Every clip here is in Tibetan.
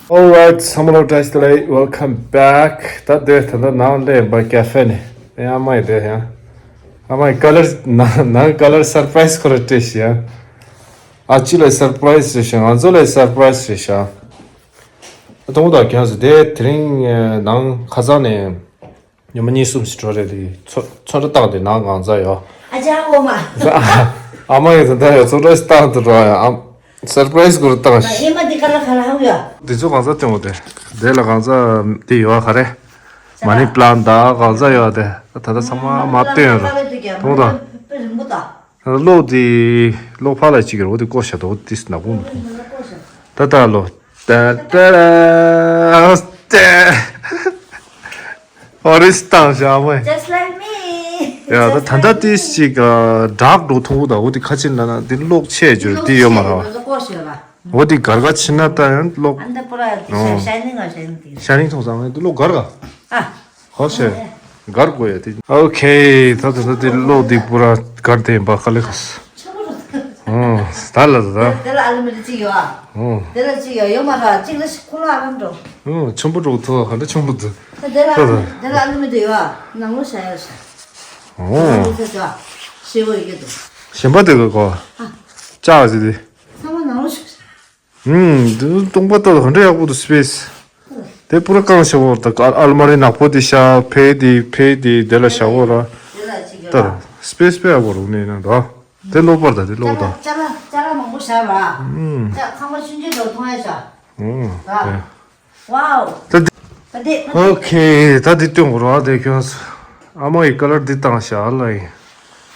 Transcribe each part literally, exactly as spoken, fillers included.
Alright, some of guys today, welcome back. ད་དེ་ད་ད་ནང་ལས་པ་ཀ་ཧྥེ་ནས། ཨ་མ་ཡི་དེ་ཡང་། ཨ་མ་ཡི་ཀ་ལར་ནང་ནང་ཀ་ལར་སར་པ་རའི་སི་ཁོ་ར་སྤྲད་ཤི་ཡ། ཨ་ཅི་ལ་སར་པ་རའི་སི་རེད་ཤག་ང་ཚོ་ལ་སར་པ་རའི་སི་རེད་ཤག་ཨ་དང་པོ་དང་ཁྱོད་ཚོ་དེ་དེ་རིང་ནང་ཁ་སང་ནས། ཉི་མ་གཉིས་གསུམ་ཞིག་འགྲོ་རེད་དེ། ཚོ་ཚོན་ཁྲ་བཏང་དེ་ནང་གང་ཚ་ཡོད། ཨ་ཅག་འོ་མ། ཨ་མ་ཡིན་ད་ཡོད་ཚོན་ཁྲ་ཞིག་བཏང་དུ་འགྲོ་ཡ། ཨམ་སར་པ་རའི་སི་སྐོར་བཏང་ཨ་ཤི། ཨེ་མ་འདི་ག་ལ་ག་ལ་ཧང་ཡོད། འདི་ཚོ་གང་ཚ་སྟོན་འོ་དེ། དེ་ལ་གང་ཚ་དེ་ཡོད་ག་རེ། མ་ནི་པི་ལན་ད་གང་ཚ་ཡོད་དེ། ད་ད་ཚང་མ་མ་སྟོན་ར། མཐོང་དང་། གློག་དེ་གློག་ཕ་ལ་གཅིག་གི་འོ་དེ་བཀོག་བཞག་འདུག་འོ་དེ་ནག་པོ་མི་འདུག་ད་ད་ལོ། ཏ་ཏ་ར་ཏེ། ཨོ་རེ་སི་བཏང་བཞག་མོས། Just like me. ཡ་ད་ད་ལྟ་ཏིས་ཅིག་བྲག་འགྲོ་ཐུང་བོ་དང་འོ་དེ་ཁ་ཆེ་ན་ན་དེ་གློག་ཆེ་བརྗོད་དེ་ཡོད་མ་ར་བ། འོ་དེ་གར་ག་ཕྱིན་ན་ད་ཡང་གློག་ཨ་འདི་པུ་ར་ཤ་ནིང་ང་ཤ་ནིང་དེ། ཤ་ནིང་ཐོང་ཙང་དེ་གློག་གར་ག་ཨ། ཧོ་ཤེ། གར་དགོས་ཡ་དེ། ཨོ་ཁེ། ད་ད་ད་དེ་གློག་དེ་པུ་ར་གར་དེ་ཡིན་པ་ཁ་ལེ་ཁ་སི། ཨོ། ད་ལ་ད། དེ་ལ་ཨ་ལུ་མི་དེ་གཅིག་ཡོད་ཨ། ཨོ། དེ་ལ་གཅིག་ཡོད་ཡོད་མ་ར་གཅིག་ལ་ཤི་ཁོ་ལ་ཨ་རམ་འགྲོ། ཨོ་ཆུན་པོ་འགྲོ་ཐོ་ག་འདྲ་ཆུན་པོ་འདུག་དེ་ལ་ཨ་ལུ་དེ་ལ་ཨ་ལུ་མི་དེ་ཡོད་ཨ། ནང་ལོ་ཤ་ཡ་ཤ། ཨོ། ནང་ལོ་ཤ་ཤ། ཤེ་བོ་ཡོད་དོ། གཞན་པ་དེ་ག་གོ། ཨ། ཅག་ཟི་དེ། ཚང་མ་ནང་ལོ་ཤ་ཤ། ཨུམ། འདི་སྟོང་པ་ལྟ་ལ་ག་འདྲ་ཡག་པོ་འདུག་སི་པེ་སི། དེ་པུ་ར་གང་ཤ་བོ་ད་ཨ་ཨལ་མ་རི་ནག་པོ་དེ་ཤ་ཕེ་དེ་ཕེ་དེ་དེ་ལ་ཤ་བོ་ར། དེ་ལ་ཅིག་ཡོད་ད་ར། སི་པེ་སི་པེ་ཡག་པོ་རུ་ནས་ན་ད། དེ་གློག་པར་ད་དེ་གློག་ད། ཅ་ལག་ཅ་ལག་མང་པོ་བཞག་ར། ཨུམ། ཅ་ཚང་མ་ཆུང་ཆུང་དུ་མཐོང་ཡ་ཤ། ཨུམ། ད། དེ། ཝའོ། ད་དེ། ད་དེ། ཨོ་ཁེ། ད་དེ་སྟོན་དགོས་ར་དེ་ཁྱོད་ཚོ། ཨ་མ་ཡི་ཀ་ལར་འདི་བཏང་ཤག་ལ་ཡིན།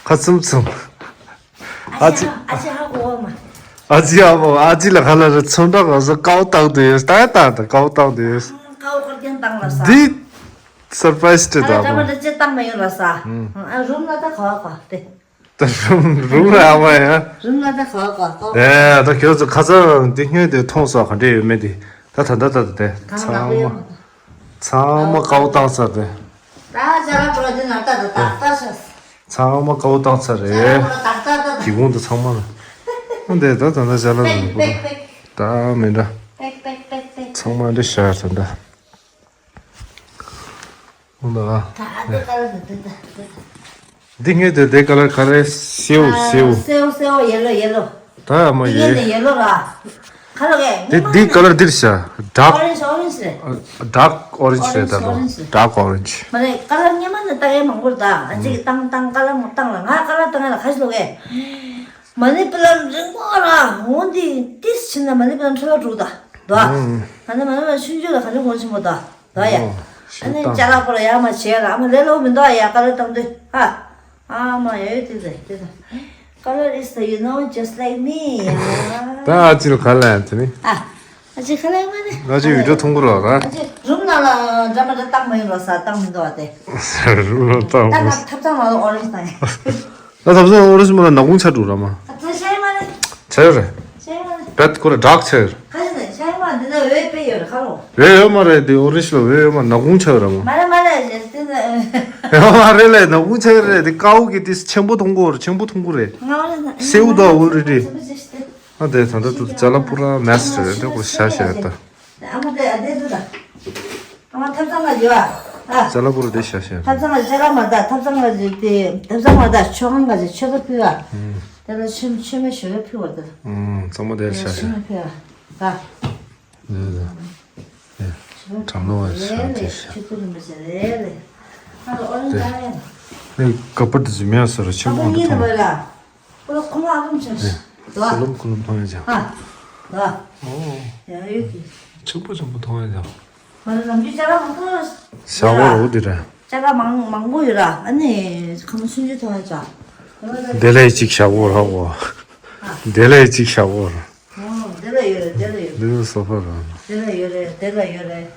ཁ་ཚུམ་ཚུམ། ཨ་ཅི། ཨ་ཅི་ཧ་གོ་བ་མ། ཨ་ཅི་ཨ་མོ་ཨ་ཅི་ལ་ཁ་ལ་ར་ཚོན་ཁྲ་ག་ས་ཀའོ་བཏང་དུ་ཡོད་ད་ད་ད་ཀའོ་བཏང་དུ་ཡོད། ཀའོ་ཁོར་ཀྱང་བཏང་ལ་ས། འདི་སར་པ་རའི་སི་སྤྲད་ཨ་ད་ལ་ཨ་མོ། ད་མ་ད་ཅི་བཏང་མ་ཡོད་ལ་ས། ཨ་རུམ་ལ་ད་ག་བ་ག་དེ། ད་རུམ་རུམ་ལ་ཨ་མ་ཡ། རུམ་ལ་ད་ག་བ་ག་ཀའོ། ཨེ་ད་ཁྱོད་ཚོ་ཁ་སང་འདི་སྔོན་དེ་མཐོང་སོགས་ག་འདྲས་ཡོད་མེད་དེ། ད་ད་ད་ད་ད་དེ་གང་ལ་ཚང་མ་ཡོད་མ་ད། ཚང་མ་ཀའོ་བཏང་ཚར་ཏེ། ད་ཅ་ལག་པོ་འདི་ན་ད་ད་ད་ད་ཤ། ཚང་མ་ཀའོ་བཏང་ཚར་ཅ་ལག་རེད། པོ་ད་ད་ད། སྒེའུ་ཁུང་དུ་ཚང་མ་ལ། འདི་ད་ད་ད་ཅ་ལག་པེག་པེག་པེག། ད་མི་འདྲ། པེག་པེག་པེག་པེག། ཚང་མ་འདི་ཤར་ད་ད། འོ་ད། ད་འདི་ཀ་ལ་ད་ད་ད་ད། འདི་སྔོན་དེ་དེ་ཀ་ལར་ག་རེ། སེའུ་སེའུ། སེའུ་སེའུ་ཡེ་ལོ་ཡེ་ལོ། ད་ཨ་མ་འདི་ཡེ། ཡེ་ནས་ཡེ་ལོ་ར། ཁ་ལོ་གས། དེ་འདི་ཀ་ལར་འདིར་ཤ། ཌརྐ་ཨོ་རེན་ཇི་ཨོ་རེན་ཇི་རེད། ཌརྐ་ཨོ་རེན་ཇི་རེད་ད་ལོ། ཌརྐ་ཨོ་རེན་ཇི། མ་རེད་ཀ་ལར་སྔོན་མ་ནས་ལྟ་ཡས་མང་པོ་རེད་ད། ཨ་ཅིག་བཏང་བཏང་ཀ་ལར་མོ་བཏང་ལ་ང་ཀ་ལར་བཏང་ཡས་ལ་ཁ་ཤས་ལོ་གས། མ་ནི་པི་ལར་རིང་པོ་ར་འོ་འདི་ཏིས་ཕྱིན་ན་མ་ནི་པི་ལར་འཕྲོ་བ་འགྲོ་ད་དོ། ང་ནི་མ་ནི་པི་ལར་ཆུང་ཆུང་ལ་ག་ནི་གོང་ཆེན་པོ་ད། ད་ཡ། ཨོ། ཨ་ནི་ཅ་ལག་པོ་ལ་ཡ་མ་བྱས་ལ་ཨ་མ་ལེ་ལོ་མི་འདུག་ཡ་ཀ་ལར་བཏང་དུས་ཧ། ཨ་མ་ཡ་ཡོད་དེ་ཟེར་དེ་ད། Color is the you know just like me ཡ། ད་ཨ་ཅིལ་ག་ལ་ཡ་དེ་ནི། ཨ། ཨ་ཅིལ་ག་ལ་ཡ་མ་ནི། ང་ཅིག་བི་ཌིའོ་མཐོང་གི་རོགས་ར། ཨ་ཅིལ་རུམ་ནང་ལ་འདྲ་མ་འདྲ་བཏང་མ་ཡོང་རོགས་ས་བཏང་མི་འདུག་ཨ་དེ། རུམ་ནང་བཏང་ད་མ། ང་ཐབ་ཚང་ནང་ལ་ཨོ་རེན་ཇི་བཏང་ཡ། ད་ཐབ་ཚང་ཨོ་རེན་ཇི་མ་ལ་ནག་ཁུང་ཆ་འགྲོ་ར་མ། ཨ་ཚ་ཤ་ཡ་མ་ནི། ཆ་ཡོད་རེད། ཤ་ཡ་མ་ནི། བེད་ཁོ་ར་ཌརྐ་ཆ་ཡོད་རེད། ཁ་ཤས་ནས་ཤ་ཡ་མ་འདི་ན་འོད་དཔེ་ཡོད་རེད་ཁ་ལོ། འོད་ཡོད་མ་རེད་དེ་ཨོ་རེན་ཇི་ལ་འོད་ཡོད་མ་ནག་ཁུང་ཆ་ཡོད་རེད་མ། མ་རེད་མ་རེད་ཞེས་དེ་ན། ཡོད་མ་རེད་ལས་ནག་ཁུང་ཆ་ཡོད་རེད་དེ་ཀའོ་གི་དེ་ཆེན་པོ་མཐོང་གོ་རེད་ཆེན་པོ་མཐོང་གོ་རེད། ང་ལ་ན་སེའུ་ད་ཨོ་རེ་ཌི། ཆེན་པོ་ཅི་ཞིག་དེ། ཨ་དེ་ད་ལྟ་དུ་ཅ་ལག་པུ་ར་མེ་སི་རེད་དེ་ཁོ་ཤ་ཤ་ཡོད་ད། ཨ་མ་དེ་ཨ་དེ་དུ་ད། ཨ་མ་ཐབ་ཚང་ལ་ཡོད་ཨ། ཅ་ལག་པུ་ར་དེ་ཤ་ཤ་ཡོད། ཐབ་ཚང་ལ་ཅ་ལག་མ་ད་ཐབ་ཚང་ལ་ཡོད་དེ་ཐབ་ཚང་མ་ད་ཆོ་གང་ག་ཅིག་མཆོད་པ་ཕུལ་ཨ། དེ་ལ་ཆོས་ཆོས་མེ་ཞོ་ཡོད་ཕུལ་བ་དེ། ཨུམ་ཚང་མ་དེ་ཤ་ཤ་ཆོས་མེ་ཕུལ་ཨ། ད། དྲང་ལོ་བ་ཞང་དེ་ཤ། ཆུ་ཚོད་རིམ་པ་ཞིག་རེད་ལེ། ཨ་ལོ་ཨོ་རེན་ཇི་ཨ་ཡ། ཨེ་ཀ་པར་དེ་ཟི་མེ་སོ་ར་ཆེན་པོ་འདི་ཐོང་། ཁོ་ལ་ཁོ་ལ་ཨ་རུམ་ཆ་ཤ། ཁུ་ལུམ་ཁུ་ལུམ་ཐོང་ཡ་ཅང་། ཨ། ཨོ། ཡ་ཡོད་ཀི། ཆེན་པོ་ཆེན་པོ་ཐོང་ཡ་ཅང་། ང་ལ་ནམ་རྒྱུན་ཅ་ལག་མང་པོ། ཤ་བོ་རོ་དེ་ར། ཅ་ལག་མང་མང་པོ་ཡོད་ར་ཨ་ནི་ཁ་མོ་ཆུང་ཆུང་ཐོང་ཡ་ཅང་། དེ་ལས་གཅིག་ཤ་བོ་ར་བོ། དེ་ལས་གཅིག་ཤ་བོ་ར། ཨོ། དེ་ལ་ཡོད་རེད། དེ་ལ་ཡོད་རེད། འདི་ནི་སོ་ཕ་རང་། དེ་ལ་ཡོད་རེད། དེ་ལ་ཡོད་རེད།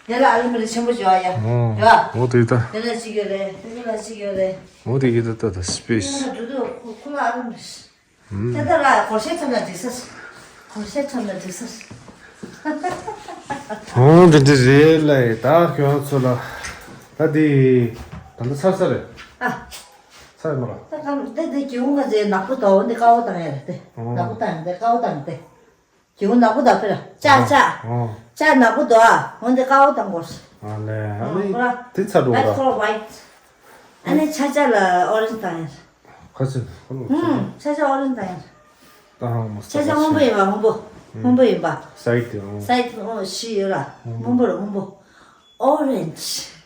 དེ་ལ་ཨ་ལི་མི་རི་ཆེན་པོ་ཞིག་ཡོད་ཡ། ཨོ། ཡོད། འོ་དེ་ད། དེ་ལ་གཅིག་ཡོད་རེད། དེ་ལ་གཅིག་ཡོད་རེད། འོ་དེ་གི་ད་ད་ད་སི་པེ་སི། དེ་ལ་འགྲོ་དུས་ཁོ་ཁོ་ལ་ཨ་ལི་མི་རི། ད་ལྟ་ལ་སྒོར་གཞས་འཁྲབ་ན་འགྲིག་ས། སྒོར་གཞས་འཁྲབ་ན་འགྲིག་ས། ཨོ་འདི་འདྲ་རེད་ལ། ད་ཁྱོད་ཚོ་ལ་ད་འདི་ད་ལྟ་ཚར་ས་རེད། ཨ། ཚར་མ་ར། ད་གམ་དེ་དེ་གྱོང་ག་ཚེ་ནག་པོ་དོ་འདི་དཀར་པོ་བཏང་ཡ་རེད་དེ། ཨོ། ནག་པོ་བཏང་ཡ་དེ་དཀར་པོ་བཏང་དེ། གྱོང་ནག་པོ་དང་ཕེ་ར་ཅག་ཅག་ཨོ། ཅག་ནག་པོ་དོ་ཨ། འོ་འདི་དཀར་པོ་བཏང་དགོས། ཨ་ལེ། ཨ་ནི་ཨོ། དེ་ཚར་འགྲོ་ད་ར། ཁོ་ཝའིཊ། ཨ་ནི་ཆ་ཆ་ལ་ཨོ་རེན་ཇི་བཏང་ཡ། ཁ་ཚིག་ཁོ་ལོ་ཨུམ། ཆ་ཆ་ཨོ་རེན་ཇི་བཏང་ཡ། ད་ཧང་མོ་ཆ་ཆ་སྔོན་པོ་ཡིན་པ། སྔོན་པོ། སྔོན་པོ་ཡིན་པ། སའིཌ་དེ་ཨོ། སའིཌ་ཨོ་ཤི་ཡོད་ར། སྔོན་པོ་ར་སྔོན་པོ། ཨོ་རེན་ཇི།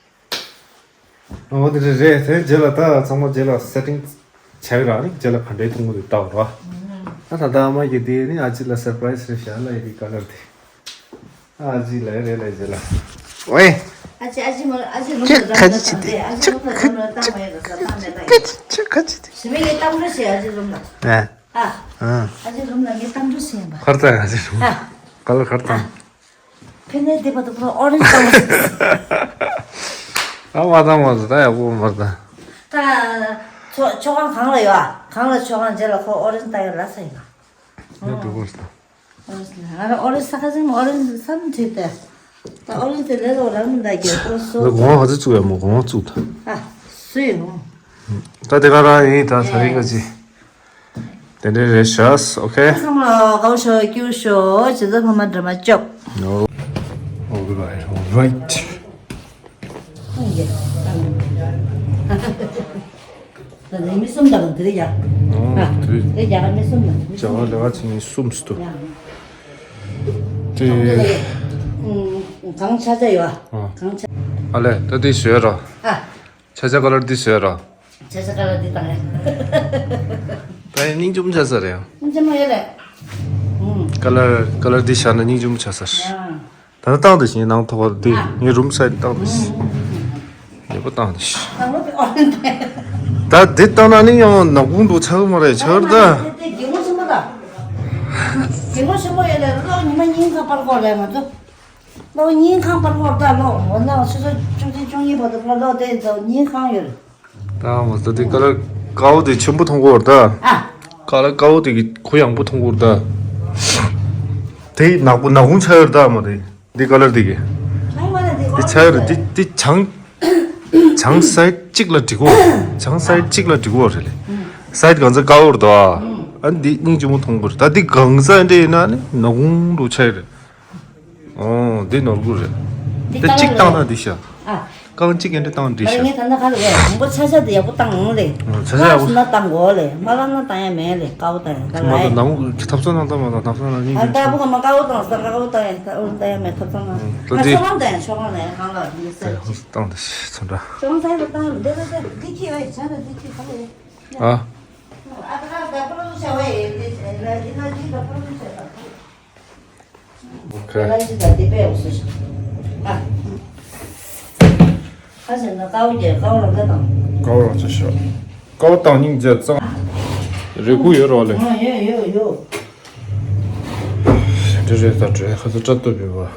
འོ་དེ་རེད་རེད། དེ་རྗེས་ལ་ད་ཚང་མ་རྗེས་ལ་སེ་ཊིང་བྱས་ར་ནི་རྗེས་ལ་ག་འདྲའི་མཐོང་གི་འདུག་ལྟ་བ་ར། ཨ་ད་ད་ཨ་མ་གི་དེ་ནི་ཨ་ཅེ་ལ་སར་པ་རའི་སི་རེད་ཤག་ལ་ཡི་གེ་ཀ་ལར་དེ། ཨ་ཅེ་ལ་རེད་ལ་རྗེས་ལ། ཝེ། ཨ་ཅེ་ཨ་ཅེ་མོ་ཨ་ཅེ་རུམ་ཁྱོད་ལ་ཁ་ཅི་བྱེད་དེ། ཨ་ཅེ་རུམ་ལ་ཁྱོད་རུམ་ལ་བཏང་མ་ཡོད་ལ་ས་བཏང་མེད་ལ་ཡོད། ཁྱོད་ཁ་ཅི་དེ། ཞི་མི་གི་གཏམ་འདྲ་བྱེད་ཨ་ཅེ་རུམ་ལ། ཨ། ཨ་ཅེ་རུམ་ལ་ངས་གཏམ་འདྲ་བྱེད་ཡིན་པ། ཁར་ད་ཨ་ཅེ་རུམ། ཨ། ཀ་ལར་ཁར་ད། ཕན་ནས་བསྡད་པ་དང་པོ་ཨོ་རེན་ཇི་བཏང་བ། ཨ་མ་བཏང་བ་ཟེར་ད་ཡག་པོ་མ་རེད་ད། ད་ཚོ་ཆོ་གང་གང་ལ་ཡོད་ཨ། གང་ལ་ཆོ་གང་རྗེས་ལ་ཁོ་ཨོ་རེན་ཇི་བཏང་ཡོད་ལ་ས་ཡིན་ལ། ཡོད་འགྲོ་གོ་ཟེར་ད། ཨོ་རེན་ཇི་ལ་ང་རང་ཨོ་རེན་ཇི་ས་ཁ་ཟིན་ཨོ་རེན་ཇི་ས་ནི་བྲིས་ཏེ། ད་ཨོ་རེན་ཇི་ལས་ལོ་རང་མི་འདའ་གྱི་ཨོ་སོ། ད་གོང་ཧ་ཙི་བཙུགས་ཡ་མོ་གོང་བཙུགས་ད། ཨ་སུས་ཡོང་། ད་དེ་ག་རང་ཡིན་ད་ས་རིང་ག་ཅི། དེ་འདྲ་རེད་ཤག་ཨོ་ཁེ། ཚང་མ་དགའ་བོ་ཤོག་སྐྱིད་པོ་ཤོག་བྱས་ཙང་སྔོན་མ་འདྲ་མ་ཅོག All right, all right. ད་ནི་མི་གསུམ་དང་དེ་རེད་ཡ། ཨོ་དེ་རེད། དེ་རྒྱ་གར་མི་གསུམ་དང་མི་རྒྱ་གར་གསུམ། ལས་ཀ་བྱེད་མཁན་གསུམ་ཞིག་འདུག་ཡ། དེ་གང་ཆ་ཆ་ཡོད་ཨ། གང་ཆ། ཨ་ལས་ད་དེ་བཟོས་ར། ཨ། ཆ་ཆ་ཀ་ལར་འདི་བཟོས་ར། ཆ་ཆ་ཀ་ལར་འདི་བཏང་ཡ། ད་ཡིན་སྙིང་རྗེ་མོ་ཆགས་ས་རེད་ཡང་། སྙིང་རྗེ་མོ་ཡོད་རེད། ཨུམ། ཀ་ལར་ཀ་ལར་འདི་བཞག་ན་སྙིང་རྗེ་མོ་ཆགས་ས་རེད། ཡ། ད་ལྟ་བཏང་དེ་བཞིན་ནང་ཐོག་བར་འདི་ཨ། ངའི་རུམ་སའིཌ་བཏང་དེ་བཞིན། ཨུམ། ཡག་པོ་བཏང་དེ་བཞིན། ད་འདི་བཏང་ན་ནི་ཡང་ནག་ཁུང་འདུག་ཆགས་མ་རེད་ཆགས་རེད་ད། དེ་དེ་གད་མོ་ཆེན་པོ་ད། གད་མོ་ཆེན་པོ་ཡོད་རེད་ལོ་ཉི་མ་ཉིན་གང་པར་གོ་རེད་མ་གཏོགས། ལོ་ཉིན་གང་པར་བོར་ད་ལོ་འོ་ན་ཆུ་ཚོད་བཅུ་གཅིག་བཅུ་གཉིས་བར་དུ་ཕར་ལོ་དེ་ཚོ་ཉིན་གང་ཡོད། ད་མ་ཟ་དེ་ཀ་ལར་དཀར་པོ་དེ་ཆེན་པོ་མཐོང་གི་ཡོད་ད། ཨ། ཀ་ལར་དཀར་པོ་དེ་གི་གུ་ཡངས་པོ་མཐོང་གི་ཡོད་ད། དེ་ནག་པོ་ནག་ཁུང་ཆགས་ཡོད་ད་མ་དེ་དེ་ཀ་ལར་དེ་གི། ཨ་མ་ན་དེ་དེ་ཆགས་ཡོད་རེད་དེ་དེ་བྱང་བྱང་སའིཌ་གཅིག་ལ་འགྲིག་གོ། བྱང་སའིཌ་གཅིག་ལ་འགྲིག་གོ་རེད་ལེ། སའིཌ་གང་ཚ་དཀར་པོ་རེད་ད། ཨ་འདི་སྙིང་རྗེ་མོ་མཐོང་གི་རེད་ད་འདི་གང་ཚ་འདྲ་ཡིན་ན་ནི་ནག་ཁུང་རུ་ཆགས་ཡོད་རེད། ཨོ། འདི་ནོར་བུ་རེད། འདི་དེ་གཅིག་བཏང་ན་འགྲིག་ཤག་ཨ། རྐང་གཅིག་ཡན་འདྲ་བཏང་འགྲིག་ཤག་ངས་ད་ལྟ་ཁ་ལ་ཡ་དང་པོ་ཆ་ཆ་དེ་ཡག་པོ་བཏང་ལེ། ཨོ་ཆ་ཆ་ཡག་པོ། ལགས་ན་བཏང་གོ་ལེ་མ་ལགས་ན་བཏང་ཡ་མེད་ལེ་དཀར་པོ་བཏང་ཡ་ད་ལ་ཡ། མ་ད་ནང་ཐབ་ཚང་ནང་བཏང་མ་ད་ཐབ་ཚང་ནང་སྙིང་རྗེ་ཨ་ད་བུ་ག་མ་དཀར་པོ་བཏང་ས་དཀར་པོ་བཏང་ཡ་ད་འོ་བཏང་ཡ་མེད་ཐབ་ཚང་ནང་ད་ཆོག་ཁང་བཏང་ཡ་ཆོག་ཁང་ལ་ཡ་གང་ལ་འདི་སེ་ཆི། བཏང་དེ་ཚོ་འདྲ། ཆོག་ཁང་ཚ་ཡ་ལ་བཏང་ཡ་འདི་ལ་ད་འདི་ཁྱེད་བས་ཆ་ན་འདི་ཁྱེད་ག་ལ་ཡ། ཨ། ཨ་ད་ད་པུ་རུ་ཆ་བས་འདི་ལ་འདི་ལ་འདི་ལ་པུ་རུ་ཆ་ད། ཨོ་ཁེ། ལ་ཅི་ད་དེ་པས་འོ་སུ་ཤི། ཨ། ཁ་ཟེར་ན་ཀའོ་རྒྱལ་ཀའོ་རང་ད་དང་། ཀའོ་རང་ཅི་ཤོག་ཀའོ་དང་སྙིང་རྗེ་གཙང་། རེ་སྒུག་ཡོད་རོགས་ལེ། ཨ་ཡོད་ཡོད་ཡོད། འདྲེ་རེ་ད་འདྲེ་ཁ་ཚ་སྐྲ་གཏུབ་ཡོད་པ།